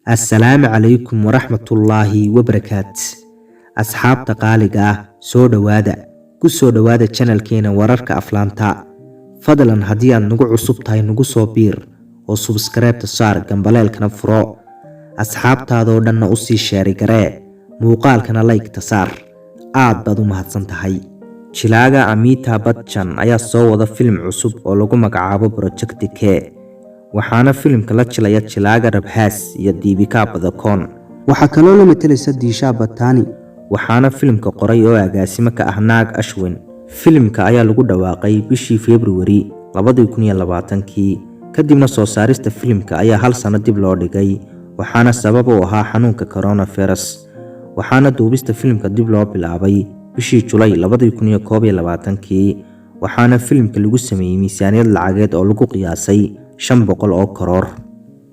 Assalaamu calaykum waraxmatullaahi wabarakaat. Asxaabta qaaliga ah, soo dhowaada, ku soo dhowaada channelkeena wararka aflaanta. Fadlan haddii aad nagu cusub tahay, nagu soo biir oo subscribe-ta saar, gambaleelkana furo, asxaabtaadoo dhanna usii share garee, muuqaalkana like-ta saar. Aad baad u mahadsan tahay. Jilaaga Amitabh Bachchan ayaa soo wada filim cusub oo lagu magacaabo Project K, waxaana filimka la jilaya jilaaga Prabhas iyo Deepika Padukone. Waxaa kaloo la matalaysa Disha Patani. Waxaana filimka qoray oo agaasimo ka ah Nag Ashwin. Filimka ayaa lagu dhawaaqay bishii Februari 2020-kii, kadibna soo saarista filimka ayaa hal sano dib loo dhigay, waxaana sabab u ahaa xanuunka coronavirus. Waxaana duubista filimka dib loo bilaabay bishii Julay 2021-kii, waxaana filimka lagu sameeyey miisaaniyad lacageed oo lagu qiyaasay 500 oo crore.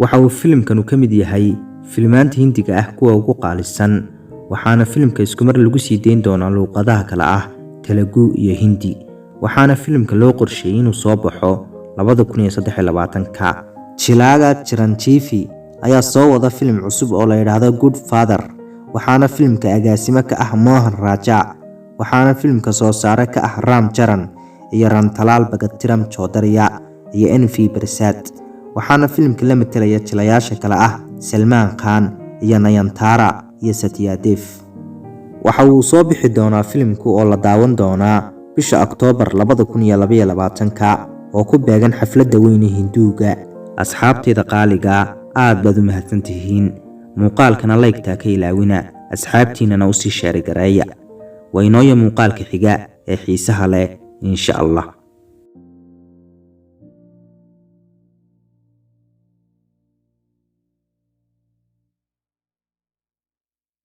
Waxa uu filimkanu ka mid yahay filimaanta Hindiga ah kuwa ugu qaalisan, waxaana filimka iskumar lagu sii deyn doonaa luuqadaha kale ah Telugu iyo Hindi, waxaana filimka loo qorsheeyey inuu soo baxo 2023-ka. Jilaaga Chiranjeevi ayaa soo wada filim cusub oo la yidhaahdo Good Father, waxaana filimka agaasimo ka ah Mohan Raja, waxaana filimka soo saare ka ah Ram Charan iyo Rantalal Bhagatram Chaudhary iyo N V Prasad, waxaana filimka la matelaya jilayaasha kale ah Salmaan Khan iyo Nayanthara iyo Satyadev. Waxa uu soo bixi doonaa filimku oo la daawan doonaa bisha Oktoobar 2022-ka oo ku beegan xafladda weyne Hinduuga. Asxaabteyda qaaliga, aad baad u mahadsantihiin. Muuqaalkana like-taa ka ilaawina, asxaabtiinana usii share gareeya. Waynooya muuqaalka xiga ee xiisaha leh, insha Allah.